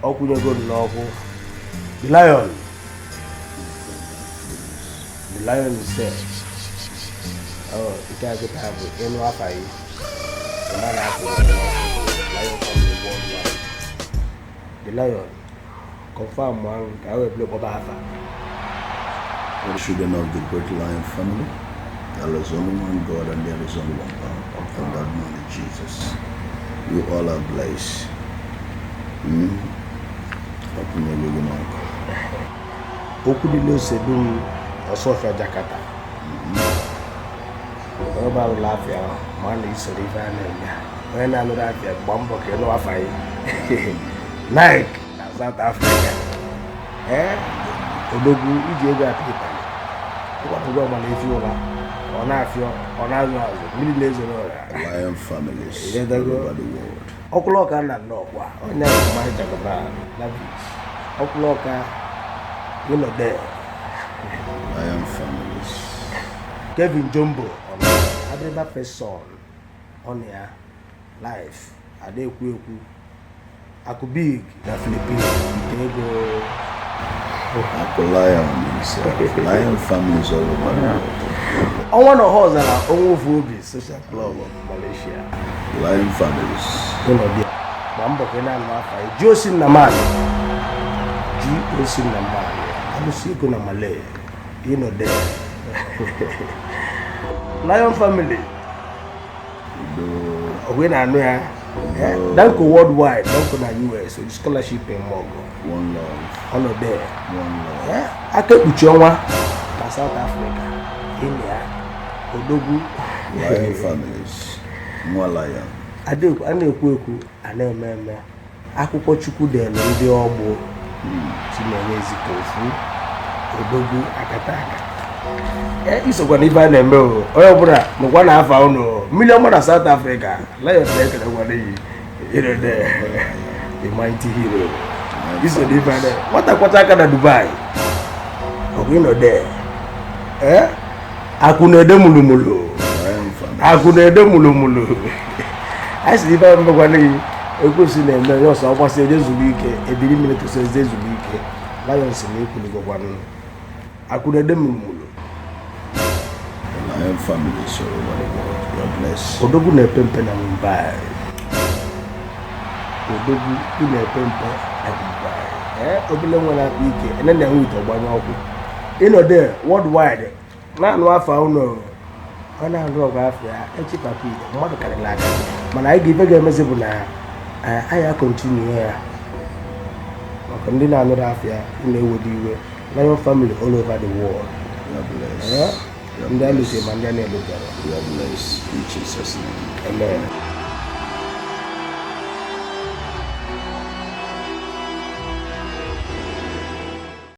Ọkwụnyego m n'ọkụ. The lion, the lion is there. Oh, nke a kịta bụ ịnụ afa yi, ịma na akwụ n'ọkụ. Lion family worldwide, the lion confirm ahụ ka a wee bido kpọba afa. All children of the great Lion family, there is only one God and there is only one power, and that man is Jesus. You all are blessed. Ọkwụnyego gị n'ọkụ. Okwu niile osedum ọsọfịa Jakarta, onye ọbụla alụla afịa ma na isoro ife a na-eme, onye na-alụrụ afịa, gba mbọ ka ịnụ afa yi. Nike na South Africa, ee, odogwu iji ego apị ịtali ịkwadogwu ọgbara efi ụra, ọ na-afịọ, ọ na-azụ azụ mmiri na-ezoro ọra. Lion families Yeah, they all go. over the world. Ọkwụlọka na nnọkwa onye ahụ Jagaba Lavis ọkwụlọka ịnọde. Lion families. Kevin Jumbo ọ nọ Adịba First Son, ọ na ya life ada ekwu ekwu Akụ Big na Philippines ite ego. Akụ Lion himself. Lion families all over the world. Ọnwa na ọha ọzara ọnwa ofu obi Social Club of Malaysia. Lion families. Ịnọdụ ya, gbaa mbọ ka ị na-anụ afa ya. Ji osi Nnamani, ji osi Nnamani, alụsị ego na Malay, ịnọdụ ya. Lion family. Udo. Ọgwụ ị na-anụ ya. Eh, Danko worldwide, Danko na US oji scholarship eme ọgụ. One love. Ọnọdụ ya. One love. Eh, aka ekpuchi ọnwa na South Africa, ịnị ya odogwu. Lion families. Nwa Lion. A na-ekwu ekwu, a na-eme eme. Akwụkwọ Chukwu delu ndị ọgbụ Chinenye ezika ofu odogwu akata aka. Ee, isokwa na ife a na-eme o. Onye ọbụla nụkwa na afa unu mmiri ọma na South Africa. Lion na-ekelekwana iyi ịrede the mighty hero iso na ife a na nwata kwacha aka na Dubai, ọgụ ịnọde. Ee, akụ na-ede mulumulu. Lion family. Akụ na-ede mulumulu. Anyị siri ife mmekwana iyi ekwesị na-eme onye ọsọ ọgbasị onye zuru ike ebiri mmiri tụsị eze zuru ike. Lion si na ekwuligokwanụ akụ na-ede mulumulu. The Lion families all over the world. God bless. Odogwu na-epe mpe na Mumbai, odogwu ị na-epe mpe na Mumbai. Ee, obele nwe na-akpa ike ene na-enwe ite ọgbanye ọkụ ịnọdụ worldwide na-anụ afa ụnụ. Ọ na-anụ ọgụ afọ ya echi papa ite mmadụ karịrị aka, mana anyị ga ife ga-emezi bụ na anyị a continue ya maka ndị na-anụrụ afọ ya ị na-ewedo iwe. Lion family all over the world. God bless. Ee, ndị a lụtere ma ndị a na-elutere. God bless in Jesus' name. Amen.